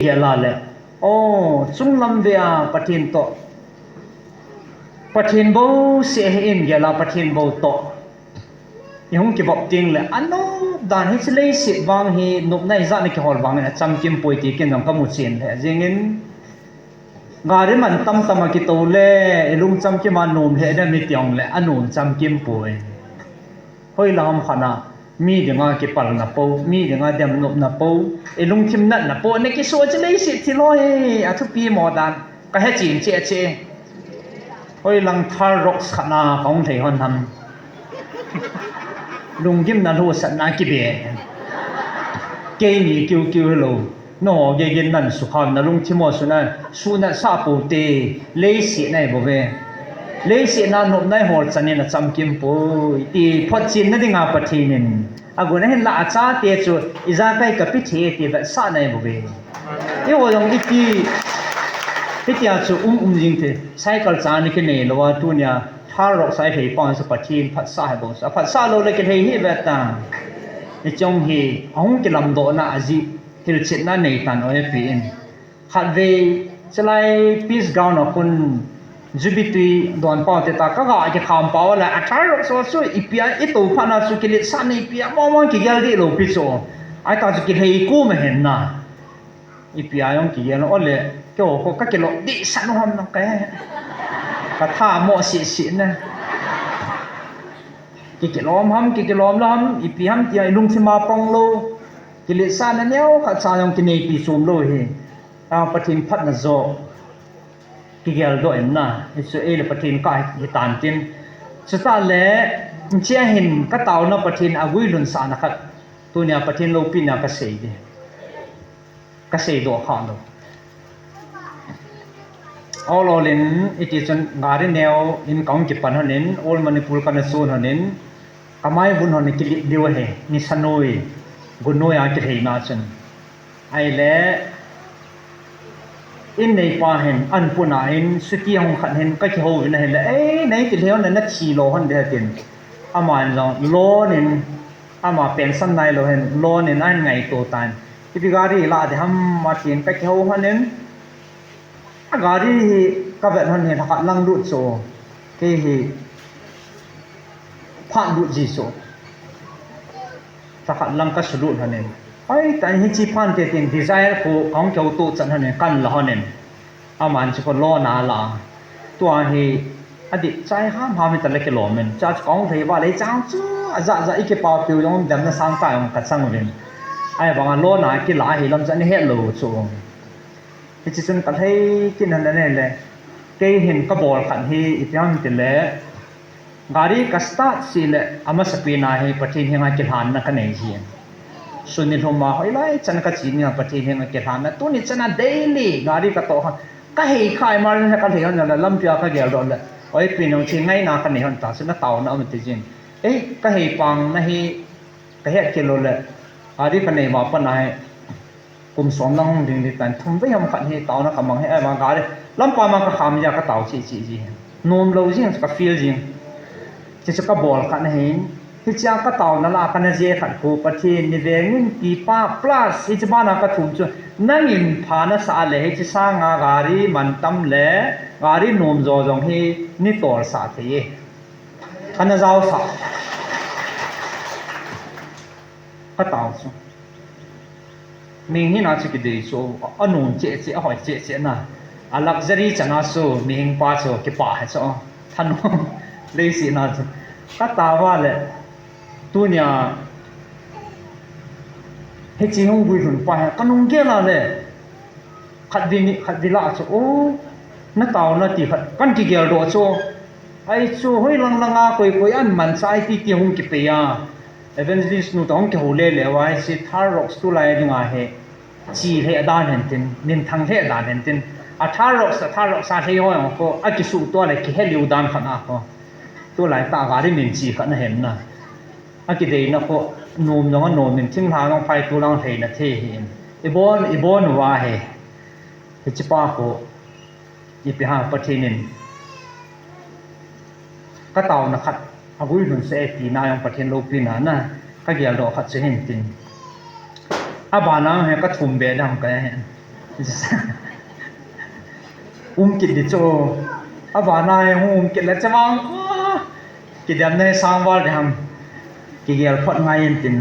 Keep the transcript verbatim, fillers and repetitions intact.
gel a le, o, chunglam vea Pathen toh, Pathen bou seh hi in gel a Pathen bou toh i hung kibop teng le, anop dan hi chu leiset vang hi nopna ijat a kihol vangin achamkim poi ti ken jong kamu chen le jingin, gari man tamtam a kitou le, i lungcham kim a nom le dem i tiong le, anom chamkim poi. Hoilang ham khat a, mi dinga kipalna po, mi dinga demnopna po, i lungthim natna po, na kiso chu leiset thil ho hi, athupi mo dan, kahe chen cheh cheh. Hoilang Thar Rocks khat a kahung lhei hon ham. Lunggimna lhosatna kibe. Keini kiu kiu hilou. Nangho geiyin nan sukham na lungthim ho suna, suna sa pote, leiset nahi bouve. Leiset na nopna ihol chan in achamkim poi, ti photchenna dinga Pathen in. Agon ahinla achate chu, ijakai kape thei ti vetsahna ahi bouve. Eiho jong iti, hitia chu um um jing thei, cycle chang ni kinei louva, tunia, Thar Rocks a ilhei pang chu Pathen phatsah ahi bou chu. Aphatsah lou le kilhei hih ve ta. Hiche jong hi, ahung kilamdohna ajeh, hilchetna neitan o ipi in. Khatvei, chulai Peace Ground a khun, Jubilee tui donpau te ta, kaga kikham pau le, a Thar Rocks ho chu, ipi a, itou phatna chu kiletsahna ipi a, mong mong kigel dih lou pi chu. Ahita chu kilhei kom ahin na. Ipi a jong kigel na, ole, keiho khu kakilom dehset u ham na kahe. Katha mo seh seh na. Kikilom ham, kikilom lou ham, ipi ham tia ilungthim a pang lou. Kiletsahna neokhat cha jong kineipi chom lou hi. A, Pathen phatna joh. Kigeldoh in na, hichu ei le Pathen kah hitan tin. Chutah le, hichea hin kataona Pathen aguilhunsahna khat. Tunia Pathen loupina kasei di. Kaseidoh kha lou. Ol ol in, iti chun gari neo in kahung kipan hon in, Old Manipur kana chon hon in, kamai vun hon in kilip diu ahi, nisa noi, gun noi a kilheina chun. Ahile, in neipa hin, an puna in, scooty hung khat hin, kakihou vin ahile, ei, nei kilhei hon le nathi lou hon ding atin. Aman jong, loan in, ama pension nailou hin, loan in ahin ngaito tan. Ipi gari lah ding ham atin, kakihou hon in, a gari hi kavet hon hi lhakhat lang lut chu, kei hi phat lut ji chu, lhakhat lang kasulut hon in, hoitah in hiche phat te tin Dzire khu kahung kihouto chan hon in, kanla hon in, aman chu khu loan a ala a, tua hi adih chai ham ham hita le kilom in, chua chu kahung lhei uva le chang chu ajah jah ikipah piu jong um dem, nasang tah jong kachang uvin, ahivanga loan a kila ahi lam chu ana het lou chu. Hiche chun kalhei kit hon in ahile, kei hin kabol khat hi ipi ham tile, gari kastart seh le, amasapen a hi Pathen henga kilhanna kanei jin. Sun nilhum a hoilai chan kache nia Pathen henga kilhanna, tuni chan a daily gari katoh hon, kahei kha, emergency kalhei hon le, lampia kageldoh le, oi pi nung chi ngaina kanei hon ta chu, nataona um ti jin. Ei, kahei pang na hi, kahet kit lou le, gari kanei ma pat na hi, kum som lang hung ding ding tan, thum vei ham khat hi taona kamang hi, ahivang gari lampa ma kakham jia katao cheh cheh ji. Nomlou jing, kafeel jing. Hiche chu kabol khat ahin. Hichea kataona lah a kana je khat khu Pathen ni vengin tipa plus hiche bana kathum chu nangin pha nasah le hiche sanga gari mantam le gari nomjo jong hi neitolsah thei e. Kana jaosah. Katao chu. Mihem hina chu kidei chu, anom cheh cheh, ahoi cheh cheh na. A luxury chana chu, mihem pa chu, kipah hi chu, thanom, leiset na chu. Katao va le, tunia, hiche hung guilhun pa hi, kanung gel a le, khatvei ni, khatvei lah chu, o, nataona ti khat, kan kigeldoh chu, ahi chu, hoilang langa, koi koi an manchah iti ti hung kipei a, Evangelist nu toh hung kihou le le uva, hiche Thar Rocks tulai dinga hi, che lheh dan hen tin, minthang lheh dan hen tin, a Thar Rocks, a Thar Rocks a lhei ho jong khu, akisuhto le kiheliu dan khat a khu, tulai tah gari min che khat na hen na, akideina khu, nom jong anom in, thinglhang jong phai tulang lheina thei hi in, ibon, ibon uva hi, hiche pa khu, ipi ham Pathen in, kataona khat, aguilhun sah e tina jong Pathen loupina na, kageldoh khat chu hin tin. Abana hi kathum be dam kahi. Um kit di chu. Avana hi hung um kit le chevang. Kidemna hi sangval di ham. Kigel phot ngai intin.